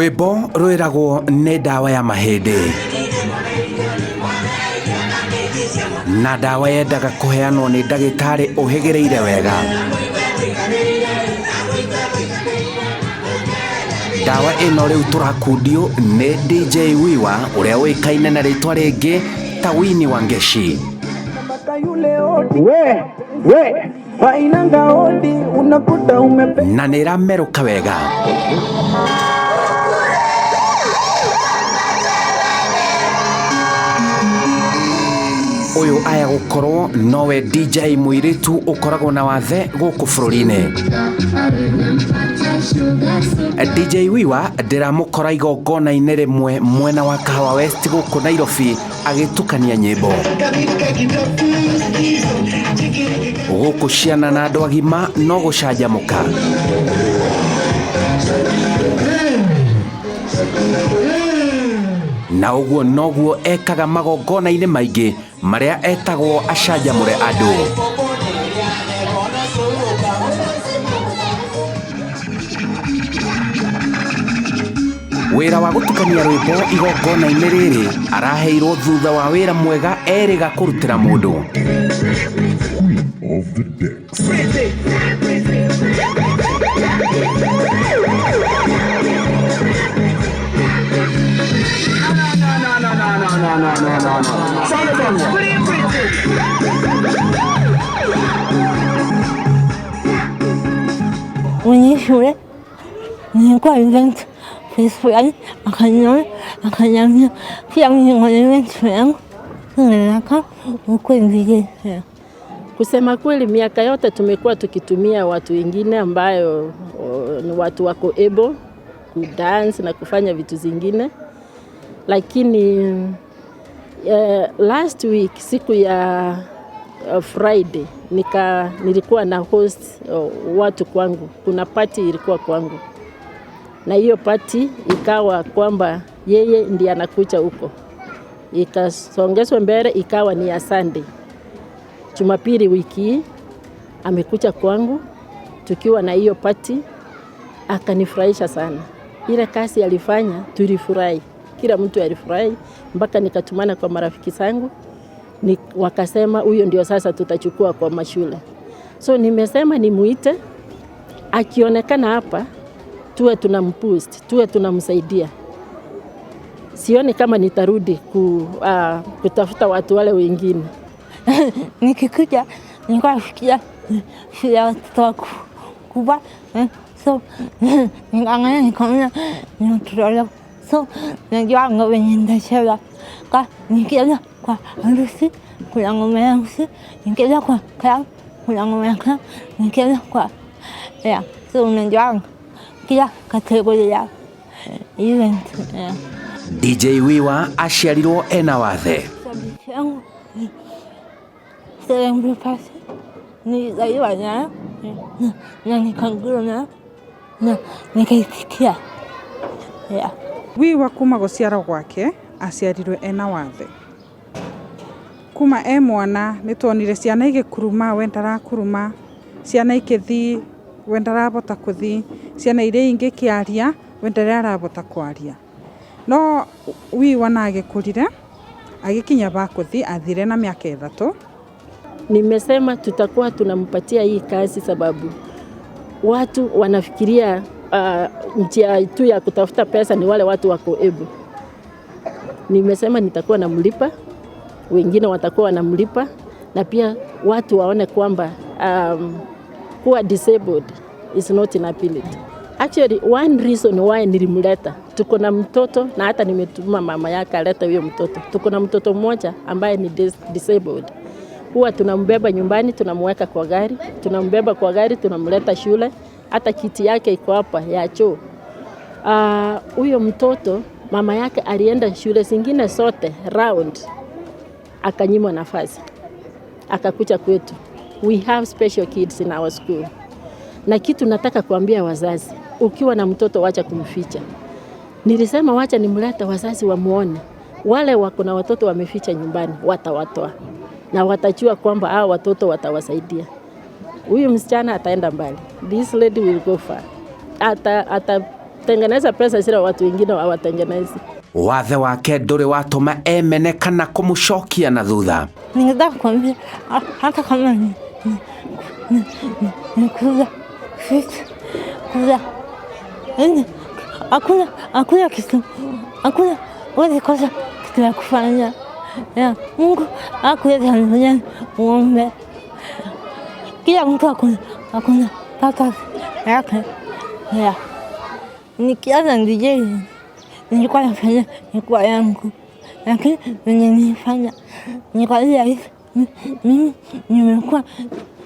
Rwĩmbo rwĩragwo nĩ ndawa ya mahĩndĩ na ndawa yendaga kũheanwo nĩ ndagĩtarĩ ũhĩgĩrĩire wega. Ndawa ĩno rĩu tũrakundio nĩ DJ Wiwa ũrĩa ũĩkaine na rĩtwa rĩngĩ ta Winnie Wangechi. We we wainanga odi unakuta umepe Na nĩ ĩramerũka wega. Ũyũ aya gũkorwo nowe DJ mũirĩtu ũkoragwo na wathe gũkũ bũrũri-inĩ. DJ Wiwa ndĩramũkora igongona-inĩ rĩmwe mwena wa Kahawa West gũkũ Nairobi agĩtukania nyĩmbo. Gũkũ ciana na andũ agima no gũcanjamũka. Na ũguo noguo ekaga magongona-inĩ maingĩ marĩa etagwo acanjamũre andũ. Wĩra wa gũtukania rwĩmbo igongona-inĩ rĩrĩ araheirwo thutha wa wĩra mwega erĩga kũrutĩra mũndũ. Of the decks. Mwenye nilikuwa event fulani akaniona akaniambia pia mimi kwenye event yangu nataka ukuwe. Kusema kweli, miaka yote tumekuwa tukitumia watu wengine ambayo ni watu wako able kudance na kufanya vitu zingine, lakini last week siku ya Friday nilikuwa na host watu kwangu. Kuna party ilikuwa kwangu, na hiyo party ikawa kwamba yeye ndiye anakuja huko, ikasongeshwa mbele ikawa ni ya Sunday. Jumapili wiki hii amekuja kwangu tukiwa na hiyo party, akanifurahisha sana. Ile kazi alifanya tulifurahi, kila mtu alifurahi, mpaka nikatumana kwa marafiki zangu ni, wakasema huyo ndio sasa tutachukua kwa mashule. So nimesema nimuite, akionekana hapa tuwe tunamboost, tuwe tunamsaidia. Sioni kama nitarudi kutafuta watu wale wengine. Nikikuja nilikuwa nafikiria shule ya watoto wakubwa, so nikaangalia nikaona ni watoto wadogo, so najua wenye nitacheza kwa nikienda kwa harusi kuna ngoma ya harusi, nikienda kwa club kuna ngoma ya club, nikienda kwa yeah, so unajua kila kategoria ya event yeah. DJ Wiwa aciarirwo ena wathe. Shabiki yangu cerebral palsy, nilizaliwa nayo na nikakua nayo na nikaitikia yeah. Wiwa kuma gũciarwo gwake aciarirwe ena wathe. Kuma e mwana nĩ tuonire ciana igĩkuruma we ndarakuruma, ciana ikĩthiĩ we ndarabota kũthiĩ, ciana iria ingĩ ikĩaria we ndarĩ arabota kwaria. No Wiwa na agĩkũrire agĩkinya ba kũthiĩ athire na mĩaka 3. Nimesema tutakuwa tunampatia hii kazi sababu watu wanafikiria njia tu ya kutafuta pesa ni wale watu wako able. Nimesema nitakuwa namlipa, wengine watakuwa wanamlipa, na pia watu waone kwamba kuwa disabled is not inability. Actually, one reason why nilimleta, tuko na mtoto na hata nimetuma mama yake alete huyo mtoto. Tuko na mtoto mmoja ambaye ni disabled. Huwa tunambeba nyumbani, tunamweka kwa gari, tunambeba kwa gari, tunamleta shule, hata kiti yake iko hapa ya choo. Huyo mtoto mama yake alienda shule zingine zote round, akanyimwa nafasi, akakuja kwetu. We have special kids in our school. Na kitu nataka kuambia wazazi, ukiwa na mtoto wacha kumficha. Nilisema wacha nimlete wazazi wamuone. Wale wako na watoto wameficha nyumbani watawatoa na watajua kwamba hao watoto watawasaidia. Huyu msichana ataenda mbali. This lady will go far. Anatengeneza pesa zile watu wengine hawatengenezi. Wathe wake ndũrĩ watũma emene kana kũmũcokia na thutha. Ningetaka kuambia hata kama ni kuuza vitu, kuuza yani, hakuna kitu, hakuna huwezi kosa kitu ya kufanya. Ya, Mungu hakuweza kunifanya uombe. Kila mtu akona purpose yake. Ya. Nikianza DJ nilikuwa nafanya nilikuwa yangu, lakini venye nilifanya nikarealize mimi nimekuwa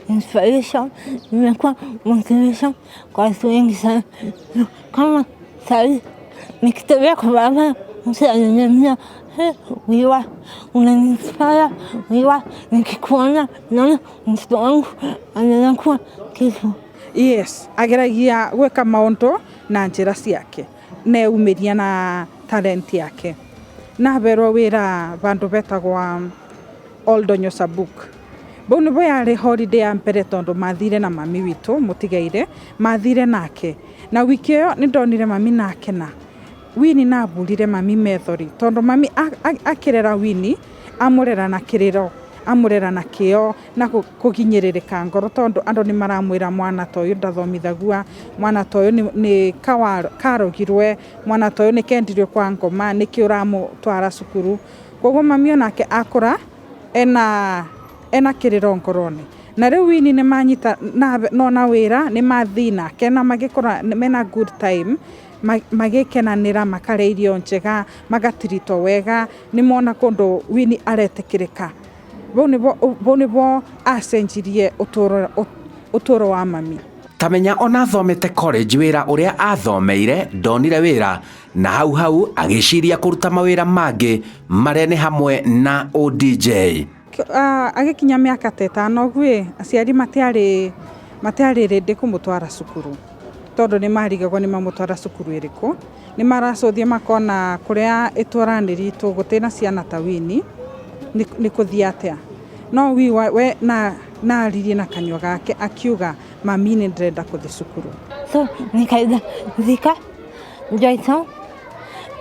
inspiration, nimekuwa motivation kwa watu wengi sana. Kama sahii nikitembea kwa barabara, mtu ananiambia, "Hey, Wiwa, unaniinspire. Wiwa, nikikuona naona mtoto wangu anaweza kuwa kitu." Yes, ageragia gwika maundu na njira ciake neumiria na talent yake. Naberwo wira vandu betagwa Oldonyo Sabuk. Bau nibo yari holiday ya mbere tondu mathire na mami witu mutigaire, mathire nake na wiki ĩyo nĩndonire mami nakena. Wini naburire mami methori tondu mami akĩrera Wini, amũrera na kĩrĩro, amũrera na kĩo na kũginyĩrĩrĩka ngoro, tondu andũ nĩ maramwĩra mwana ta ũyũ ndathomithagua, mwana ta ũyũ nĩ karogirwe, mwana ta ũyũ nĩ kendirio kwa ngoma, nĩkĩ ũramũtwara cukuru. Koguo mami onake akũra ena kĩrĩro ngoro-inĩ. Na rĩu Wini nĩ manyita nona wĩra nĩ mathiĩ nake na magĩkora mena good time, magĩkenanĩra, makarĩa irio njega, magatiritwo wega, nĩ mona kũndũ Wini aretĩkĩrĩka. Bau nĩbo acenjirie ũtũro wa mami. Tamenya ona athomete college wĩra ũrĩa athomeire ndonire wĩra, na hau hau agĩciria kũruta mawĩra mangĩ marĩa nĩ hamwe na ODJ. Agĩkinya mĩaka ta ĩtano ũguo, aciari matiarĩ ready kũmũtwara cukuru tondũ nĩ marigagwo nĩ mamũtwara cukuru ĩrĩkũ. Nĩ maracũthia makona kũrĩa ĩtũra-inĩ ritũ gũtirĩ ciana ta Wini, nĩ kũthiĩ atĩa. No Wiwa we na aririe na kanyua gake akiuga, "Mami, nĩ ndĩrenda kũthiĩ cukuru." So nikaenda Thika Joytown,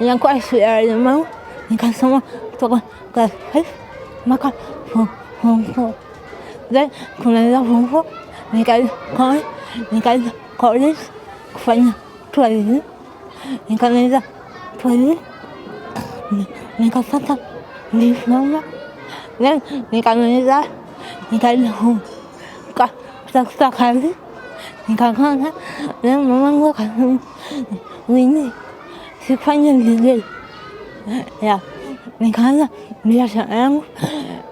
nikakuwa shule ya walemavu, nikasoma kutoka class 5 mpaka form 4. Then kumaliza form 4 nikaenda college kufanya tourism, nikamaliza tourism, nikapata diploma, then nikamaliza, nikaenda home kutafuta kazi, nikafanya. Then mamangu akasema, "Wini, sifanye vizuri." Ya, nikaanza biashara yangu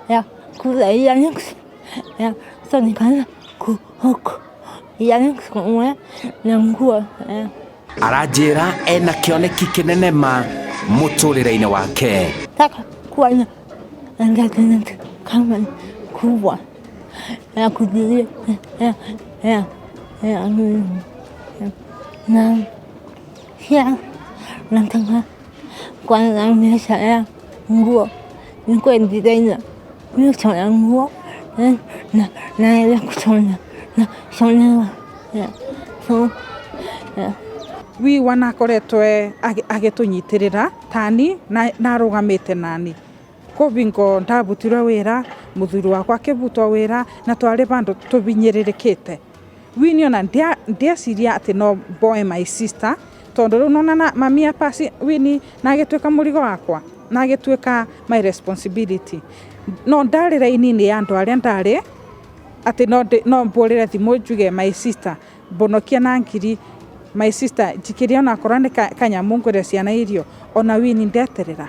ya kuuza earrings. Ya, so nikaanza kuhawk earrings pamoja na nguo. Ya. Aranjĩra ena kĩoneki kĩnene ma mũtũrĩre-inĩ wake. Nataka kuwa na entertainment company kubwa ya kujilia ya, na pia nataka kuanza biashara ya nguo, nikuwe designer, mimi kushona nguo na naweza kushona na shonewa. Yeah. So yeah. Wiwa nakoretwe agĩtũnyitĩrĩra tani na arũgamĩte nani kũbingo ndabutirwe wĩra, mũthuri wakwa akĩbutwo wĩra, na twarĩ bandũ tũbinyĩrĩrĩkĩte. Wini ona ndieciria atĩ no mboe my sister, tondũ rĩu nona na mami apasi Wini na agĩtuĩka mũrigo wakwa na agĩtuĩka my responsibility. No ndarĩ raini-inĩ ya andũ arĩa ndarĩ atĩ no mbũrĩre thimũ njuge, "My sister, mbonokia na ngiri, my sister, njikĩria onakorwo nĩ kanyamũ ngũre ciana irio." Ona Wini ndeterera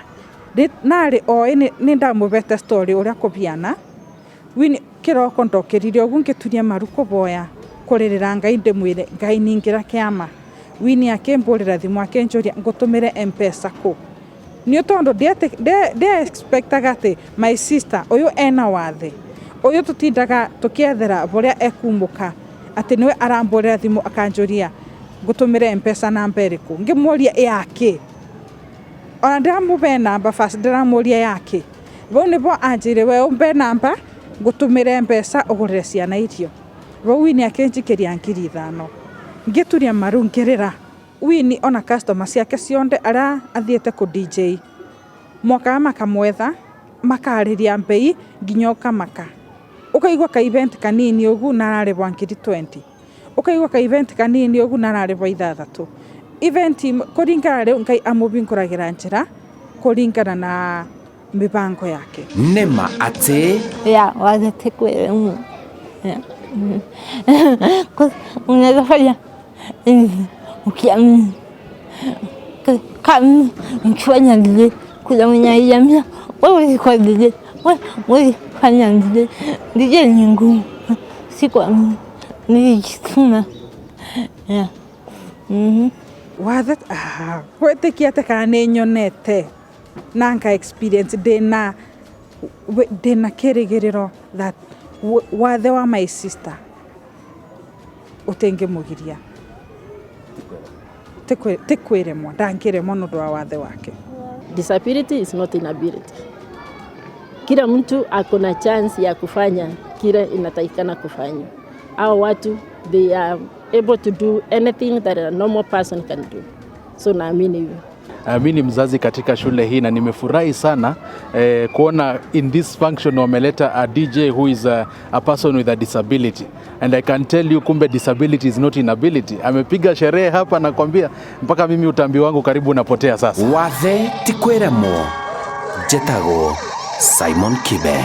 narĩ oĩ nĩ ndamũbete story ũrĩa kũbiana. Wini kĩroko ndokĩrire ũguo ngĩturia maru kũboya kũrĩrĩra Ngai ndĩmwĩre, "Ngai, ningĩra kĩama." Wini akĩmbũrĩra thimũ akĩnjũria ngũtũmĩre Mpesa kũ, nĩ tondũ ndĩa expectaga atĩ my sister ũyũ ena wathe ũyũ tũtindaga tũkĩethera bũrĩa ekumũka atĩ nĩwe arambũrĩra thimũ akanjũria ngũtũmĩre Mpesa namba ĩrĩkũ. Ngĩmũria yake, ona ndĩramũbe namba first, ndĩramũria yake. Bau nĩbo anjĩire, "We ũmbe namba ngũtũmĩre mbeca ũgũrĩre ciana irio." Bau Wini akĩnjikĩria 5,000, ngĩturia maru ngĩrĩra. Winnie ona customer ciake cionde aria athiete ku DJ mokaga makamwetha makarĩria mbei nginya ũkamaka. Ũkaigua ka event kanini ũguo na ararĩhwo ngiri 20, ũkaigua ka event kanini ũguo na ararĩhwo ithathatũ. Event kũringana rĩu Ngai amũhingũragĩra njĩra kũringana na mĩbango yake. Nĩma atĩ Ya wathe kweli. Yeah. Unaweza fanya hivi ukiamini. Kama ukifanya vile, kuna mwenye aiambia wewe kwa vile wewe fanya vile. DJ ni ngumu, si kwa nilijituma. Yeah. Wathe gwĩtĩkia atĩ kana nĩ nyonete na nka experience ndĩna kĩrĩgĩrĩro that wathe wa my sister ũtĩngĩmũgiria ti kwĩremwo, ndangĩremwo nĩ ũndũ wa wathe wake. Disability is not inability. Kila mtu ako na chance ya kufanya kile inatakikana kufanya. Hao watu, they are able to do anything that a normal person can do. So naamini hivyo. Mi ni mzazi katika shule hii na nimefurahi sana kuona in this function wameleta a DJ who is a person with a disability, and I can tell you, kumbe disability is not inability. Amepiga sherehe hapa, nakwambia mpaka mimi utambi wangu karibu unapotea sasa. Wathe ti kwĩremwo. Njĩtagwo Simon Kibe.